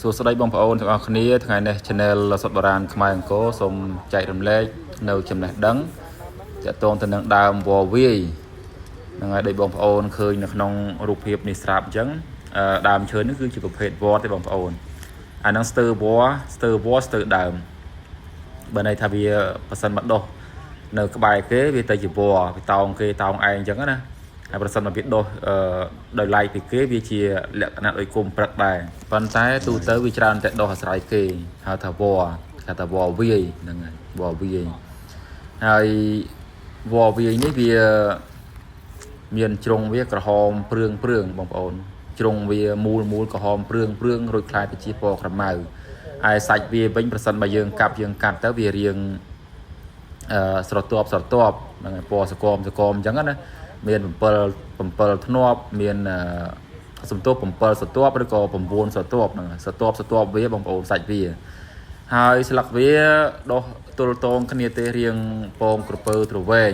សួស្តីបងប្អូនទាំងអស់គ្នាថ្ងៃនេះ Channel សុតបុរាណខ្មែរអង្គរសូមចែករំលែកនៅចំណេះដឹងទាក់ទងទៅនឹងដើមវល្លិវាយហ្នឹងហើយដូចបងប្អូនឃើញនៅក្នុងរូបភាពនេះស្រាប់អញ្ចឹងអឺដើមឈើនេះគឺជាប្រភេទវល្លិទេបងប្អូនអាហ្នឹងស្ទើវល្លិស្ទើវល្លិស្ទើដើមបើន័យថាវាប៉ះសិនមកដុះនៅក្បែរគេវាទៅជាវល្លិវាតោងគេតោងឯងអញ្ចឹងណាហើយប្រសិនបើវាដុះអឺដោយឡែកពីគេវាជាលក្ខណៈដូចគុំព្រឹកដែរប៉ុន្តែទូទៅវាច្រើនតែដុះអាស្រ័យគេហៅថាវល្លិគេហៅថាវល្លិវាយហ្នឹងហើយវល្លិវាយហើយវល្លិវាយនេះវាមានជ្រុងវាក្រហមព្រឿងព្រឿងបងប្អូនជ្រុងវាមូលមូលក្រហមព្រឿងព្រឿងរួចក្លាយទៅជាពណ៌ក្រមៅឯសាច់វាវិញប្រសិនបើយើងកាប់យើងកាត់ទៅវារៀង អឺស្រទាប់ស្រទាប់ហ្នឹងហើយពណ៌សកមសកមអញ្ចឹងណាមាន7 7ធ្នាប់មានអឺសំទោស7ស្រទាប់ឬក៏9ស្រទាប់ហ្នឹងហើយស្រទាប់ស្រទាប់វាបងប្អូនសាច់វាហើយស្លឹកវាដុះទល់តងគ្នាទេរៀងពងក្រពើទ្រវែង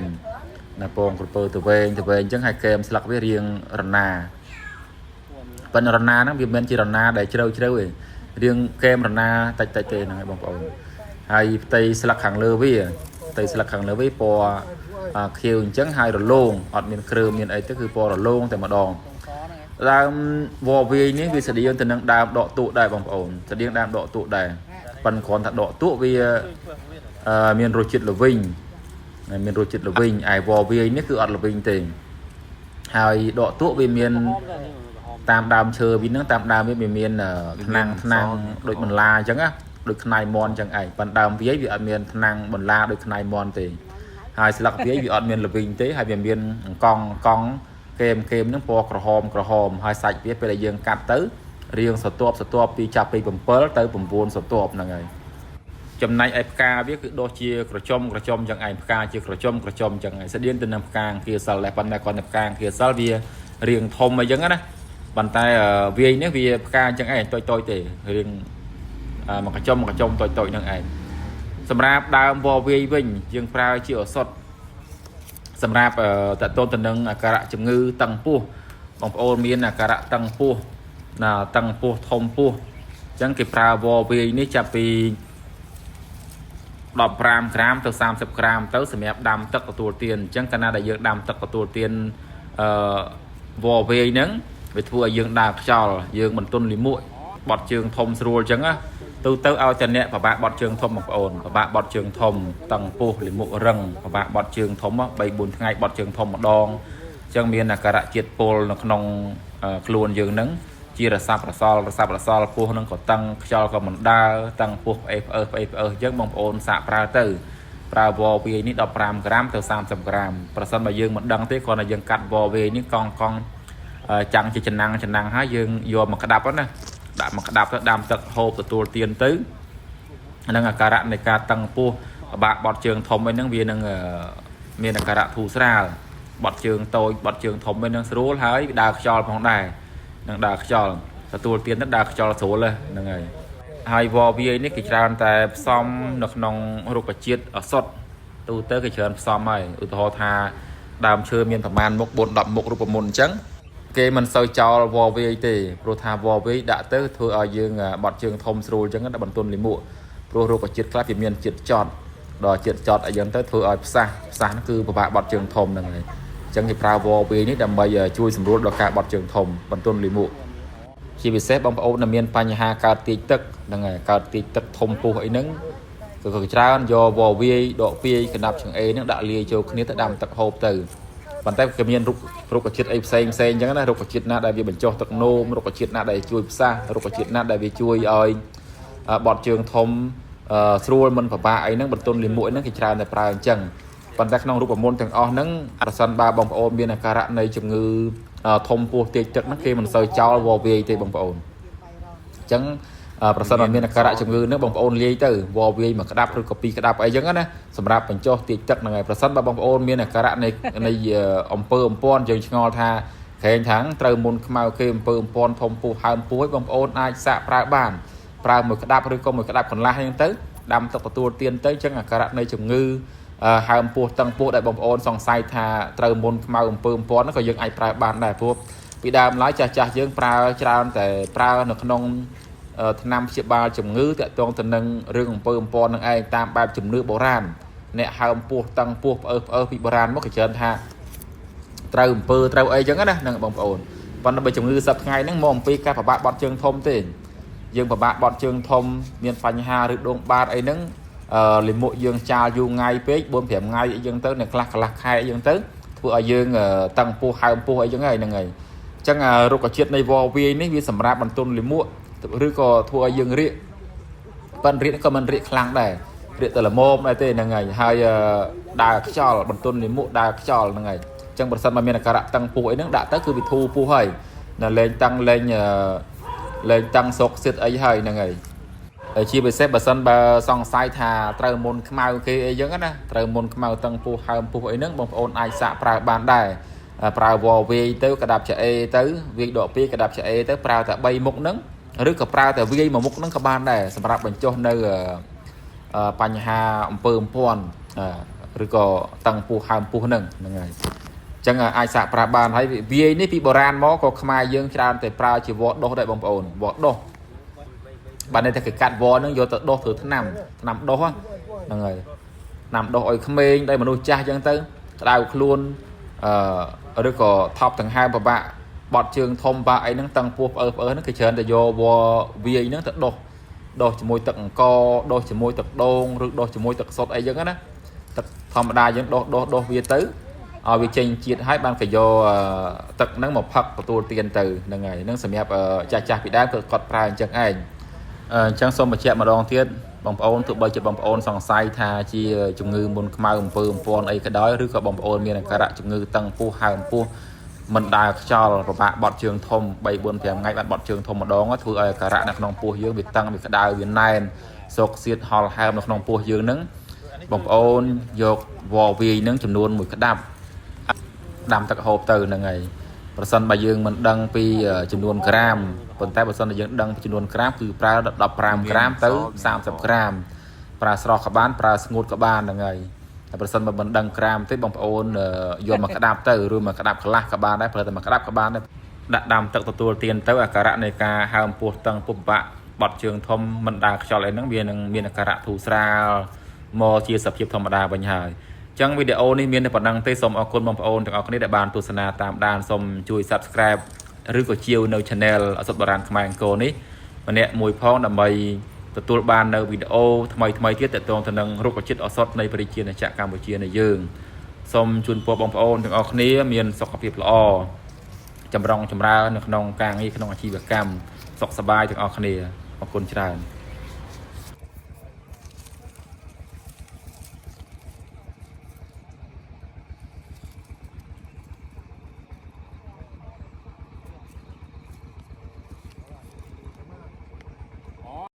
ណាពងក្រពើទ្រវែងទ្រវែងអញ្ចឹងហើយកែមស្លឹកវារៀងរណាប៉ុន្តែរណាហ្នឹងវាមិនមែនជារណាដែលជ្រៅជ្រៅទេរៀងកែមរណាតិចតិចទេហ្នឹងហើយបងប្អូនហើយផ្ទៃស្លឹកខាងលើវា ផ្ទៃស្លឹកខាងលើវាពណ៌អាខៀវអញ្ចឹងហើយរលោងអត់មានគ្រើមមានអីទេគឺពណ៌រលោងតែម្ដងដើមវល្លិវាយនេះវាស្តៀងទៅនឹងដើមដកទក់ដែរបងប្អូនស្តៀងដើមដកទក់ដែរប៉ិនគ្រាន់តែដកទក់វាអឺមានរសជាតិល្វីងមានរសជាតិល្វីងឯវល្លិវាយនេះគឺអត់ល្វីងទេហើយដកទក់វាមានតាមដើមឈើវាហ្នឹងតាមដើមវាវាមានថ្នាំងថ្នាំងដូចបន្លាអញ្ចឹងណាដូចខ្នាយមន់អញ្ចឹងឯងប៉ុន្តែដើមវាយវាអត់មានថ្នាំងបន្លាដូចខ្នាយមន់ទេហើយស្លឹកវាយវាអត់មានល្វីងទេហើយវាមានអង្គអង្គកេមកេមហ្នឹងពណ៌ក្រហមក្រហមហើយសាច់វាពេលដែលយើងកាត់ទៅរៀងស្រទាប់ស្រទាប់ពីចាប់ពី7ទៅ9ស្រទាប់ហ្នឹងហើយចំណែកឯផ្កាវាគឺដុះជាក្រចុំក្រចុំអញ្ចឹងឯងផ្កាជាក្រចុំក្រចុំអញ្ចឹងឯងស្តៀងទៅនឹងផ្កាអង្គាសិលដែរប៉ុន្តែគាត់តែផ្កាអង្គាសិលវារៀងធំអីចឹងណាប៉ុន្តែវាយនេះវាផ្កាអញ្ចឹងឯងតូចតូចទេរៀង មកកញ្ចុំមកកញ្ចុំតូចតូចហ្នឹងឯងសម្រាប់ដើមវល្លិវាយវិញយើងប្រើជាឱសថសម្រាប់តកតទៅនឹងអាការៈជំងឺតឹងពោះបងប្អូនមានអាការៈតឹងពោះណាតឹងពោះធំពោះអញ្ចឹងគេប្រើវល្លិវាយនេះចាប់ពី15ក្រាមទៅ30ក្រាមទៅសម្រាប់ដាំទឹកទទួលទានអញ្ចឹងកាលណាដែលយើងដាំទឹកទទួលទានអឺវល្លិវាយហ្នឹងវាធ្វើឲ្យយើងដើរខ្យល់យើងបន្ទន់លាមកបត់ជើងធំស្រួលអញ្ចឹងណាទូទៅឲ្យតែអ្នកពិបាកបត់ជើងធំបងប្អូនពិបាកបត់ជើងធំតឹងពោះលាមករឹងពិបាកបត់ជើងធំ3 4ថ្ងៃបត់ជើងធំម្ដងអញ្ចឹងមានអាការៈជាតិពុលនៅក្នុងខ្លួនយើងហ្នឹងជារសាប់រសល់រសាប់រសល់ពោះហ្នឹងក៏តឹងខ្យល់ក៏មិនដើរតឹងពោះផ្អេសផ្អើសផ្អេសផ្អើសអញ្ចឹងបងប្អូនសាកប្រើទៅប្រើវល្លិវាយនេះ15ក្រាមទៅ30ក្រាមប្រសិនបើយើងមិនដឹងទេគ្រាន់តែយើងកាត់វល្លិវាយនេះកង់កង់ចាំងជាចំណាំងចំណាំងហើយយើងយកមកក្តាប់ណាដាក់មកក្តាប់ទៅដាំទឹកហូបទទួលទានទៅហ្នឹងអាការៈនៃការតឹងពោះពិបាកបត់ជើងធំអីហ្នឹងវានឹងមានអាការៈធូរស្រាលបត់ជើងតូចបត់ជើងធំអីហ្នឹងស្រួលហើយដើរខ្យល់ផងដែរនឹងដើរខ្យល់ទទួលទានទៅដើរខ្យល់ស្រួលហ្នឹងហើយហើយវល្លិវាយនេះគេច្រើនតែផ្សំនៅក្នុងរុក្ខជាតិឱសថទូទៅគេច្រើនផ្សំហើយឧទាហរណ៍ថាដើមឈើមានប្រមាណមុខ4 10មុខរូបមន្តអញ្ចឹងគេមិនសូវចោលវល្លិវាយទេព្រោះថាវល្លិវាយដាក់ទៅធ្វើឲ្យយើងបត់ជើងធំស្រួលអញ្ចឹងដល់បន្ទន់លាមកព្រោះរុក្ខជាតិខ្លះវាមានជាតិចត់ដល់ជាតិចត់អីចឹងទៅធ្វើឲ្យផ្សះផ្សះហ្នឹងគឺពិបាកបត់ជើងធំហ្នឹងហើយអញ្ចឹងគេប្រើវល្លិវាយនេះដើម្បីជួយសម្រួលដល់ការបត់ជើងធំបន្ទន់លាមកជាពិសេសបងប្អូនដែលមានបញ្ហាកើតទាចទឹកហ្នឹងហើយកើតទាចទឹកធំពោះអីហ្នឹងគឺក៏ច្រើនយកវល្លិវាយដកពាយកណ្ដាប់ឆ្ង្អេហ្នឹងដាក់លាយចូលគ្នាទៅដាំទឹកហូបទៅប៉ុន្តែគេមានរុក្ខរុក្ខជាតិអីផ្សេងផ្សេងអញ្ចឹងណារុក្ខជាតិណាដែលវាបញ្ចុះទឹកនោមរុក្ខជាតិណាដែលជួយផ្សះរុក្ខជាតិណាដែលវាជួយឲ្យបត់ជើងធំស្រួលមិនពិបាកអីហ្នឹងបន្ទន់លាមកហ្នឹងគេច្រើនតែប្រើអញ្ចឹងប៉ុន្តែក្នុងរូបមន្តទាំងអស់ហ្នឹងប្រសិនបើបងប្អូនមានអាការៈនៃជំងឺធំពោះទាចទឹកហ្នឹងគេមិនសូវចោលវល្លិវាយទេបងប្អូនអញ្ចឹងប្រសិនបើមានអាការៈជំងឺហ្នឹងបងប្អូនលាយទៅវល្លិវាយមួយក្តាប់ឬក៏ពីរក្តាប់អីចឹងណាសម្រាប់បញ្ចុះទាចទឹកហ្នឹងហើយប្រសិនបើបងប្អូនមានអាការៈនៃនៃអំពើអំព័ន្ធយើងឆ្ងល់ថាក្រែងថាងត្រូវមុនខ្មៅគេអំពើអំព័ន្ធធំពោះហើមពោះបងប្អូនអាចសាកប្រើបានប្រើមួយក្តាប់ឬក៏មួយក្តាប់កន្លះហ្នឹងទៅដាំទឹកទទួលទានទៅចឹងអាការៈនៃជំងឺហើមពោះតឹងពោះដែលបងប្អូនសង្ស័យថាត្រូវមុនខ្មៅអំពើអំព័ន្ធហ្នឹងក៏យើងអាចប្រើបានដែរព្រោះពីដើមឡើយចាស់ចាស់យើងប្រើច្រើនតែប្រើនៅក្នុង ថ្នាំព្យាបាលជំងឺតាក់ទងទៅនឹងរឿងអំពើអំព័ននឹងឯងតាមបែបជំនឿបុរាណអ្នកហើមពោះតឹងពោះផ្អើសផ្អើសពីបុរាណមកក៏ច្រើនថាត្រូវអំពើត្រូវអីចឹងណាហ្នឹងបងប្អូនប៉ុន្តែបើជំងឺសប្តាហ៍ថ្ងៃហ្នឹងមកអំពីការប្របាក់បត់ជើងធំទេយើងប្របាក់បត់ជើងធំមានបញ្ហាឬដងបាតអីហ្នឹងអឺលិមុខយើងចាលយូរថ្ងៃពេក4 5ថ្ងៃអីចឹងទៅអ្នកខ្លះកន្លះខែអីចឹងទៅធ្វើឲ្យយើងតឹងពោះហើមពោះអីចឹងហើយហ្នឹងហើយចឹងរុក្ខជាតិនៃវវាយនេះវាសម្រាប់បន្ទន់លិមួកឬក៏ធ្វើឲ្យយើងរាកប៉ិនរាកក៏មិនរាកខ្លាំងដែររាកតែល្មមដែរទេហ្នឹងហើយហើយដើរខ្យល់បន្ទន់លិមួកដើរខ្យល់ហ្នឹងហើយចឹងប្រសិនបើមានអាការៈតឹងពោះអីហ្នឹងដាក់ទៅគឺវាធូរពោះហើយនៅលែងតឹងលែងលែងតឹងសុកសិតអីហើយហ្នឹងហើយហើយជាពិសេសបើសិនបើសង្ស័យថាត្រូវមុនខ្មៅគេអីចឹងណាត្រូវមុនខ្មៅតឹងពោះហើមពោះអីហ្នឹងបងប្អូនអាចសាកប្រើបានដែរប្រើវវាយទៅក្តាប់ឆាអេទៅវាយដកពីក្តាប់ឆាអេទៅប្រើតែ3មុខហ្នឹងឬក៏ប្រើតែវាយមួយមុខហ្នឹងក៏បានដែរសម្រាប់បញ្ចុះនៅបញ្ហាអំពើអំព័ន្ធឬក៏តឹងពោះហើមពោះហ្នឹងហ្នឹងហើយចឹងអាចសាកប្រើបានហើយវាយនេះពីបុរាណមកក៏ខ្មែរយើងច្រើនតែប្រើជាវដុសដែរបងប្អូនវដុសបានន័យថាគេកាត់វហ្នឹងយកទៅដុសធ្វើថ្នាំថ្នាំដុសហ្នឹងហើយថ្នាំដុសឲ្យក្មេងដែលមនុស្សចាស់ចឹងទៅក្តៅខ្លួនអឺឬក៏ថប់ដង្ហើមពិបាកបត់ជើងធំបាក់អីហ្នឹងតឹងពោះផ្អើផ្អើហ្នឹងគេច្រើនតែយកវវាយហ្នឹងទៅដុសដុសជាមួយទឹកអង្ករដុសជាមួយទឹកដូងឬដុសជាមួយទឹកសុទ្ធអីចឹងណាទឹកធម្មតាយើងដុសដុសដុសវាទៅឲ្យវាចេញជាតិហើយបានគេយកទឹកហ្នឹងមកផឹកទទួលទានទៅហ្នឹងហើយហ្នឹងសម្រាប់ចាស់ចាស់ពីដើមគឺគាត់ប្រើអញ្ចឹងឯងអញ្ចឹងសូមបញ្ជាក់ម្ដងទៀតបងប្អូនទោះបីជាបងប្អូនសង្ស័យថាជាជំងឺមុនខ្មៅអំពើអំព័ន្ធអីក៏ដោយឬក៏បងប្អូនមានអាការៈជំងឺតឹងពោះហើមពោះមិនដើរខ្យល់ពិបាកបត់ជើងធំ3 4 5ថ្ងៃបានបត់ជើងធំម្ដងធ្វើឲ្យអាការៈនៅក្នុងពោះយើងវាតឹងវាក្តៅវាណែនសោកសៀតហល់ហើមនៅក្នុងពោះយើងហ្នឹងបងប្អូនយកវវាយហ្នឹងចំនួនមួយក្តាប់ដាំទឹកហូបទៅហ្នឹងហើយប្រសិនបើយើងមិនដឹងពីចំនួនក្រាមប៉ុន្តែបើសិនតែយើងដឹងពីចំនួនក្រាមគឺប្រើ15ក្រាមទៅ30ក្រាមប្រើស្រស់ក៏បានប្រើស្ងួតក៏បានហ្នឹងហើយតែប្រសិនបើមិនដឹងក្រាមទេបងប្អូនយកមកក្តាប់ទៅឬមកក្តាប់ខ្លះក៏បានដែរប្រើតែមកក្តាប់ក៏បានដែរដាក់ដាំទឹកទទួលទានទៅអាការៈនៃការហើមពោះតឹងពុះបាក់បត់ជើងធំមិនដើរខ្យល់អីហ្នឹងវានឹងមានអាការៈធូរស្រាលមកជាសភាពធម្មតាវិញហើយចឹងវីដេអូនេះមានតែប៉ុណ្្នឹងទេសូមអរគុណបងប្អូនទាំងអស់គ្នាដែលបានទស្សនាតាមដានសូមជួយ Subscribe ឬក៏ជាវនៅ Channel អសុតបុរាណខ្មែរអង្គរនេះម្នាក់មួយផងដើម្បីទទួលបាននៅវីដេអូថ្មីថ្មីទៀតទាក់ទងទៅនឹងរុក្ខជាតិឱសថនៃប្រជាណាចក្រកម្ពុជានៃយើងសូមជូនពរបងប្អូនទាំងអស់គ្នាមានសុខភាពល្អចម្រុងចម្រើននៅក្នុងការងារក្នុងអាជីវកម្មសុខសប្បាយទាំងអស់គ្នាអរគុណច្រើន។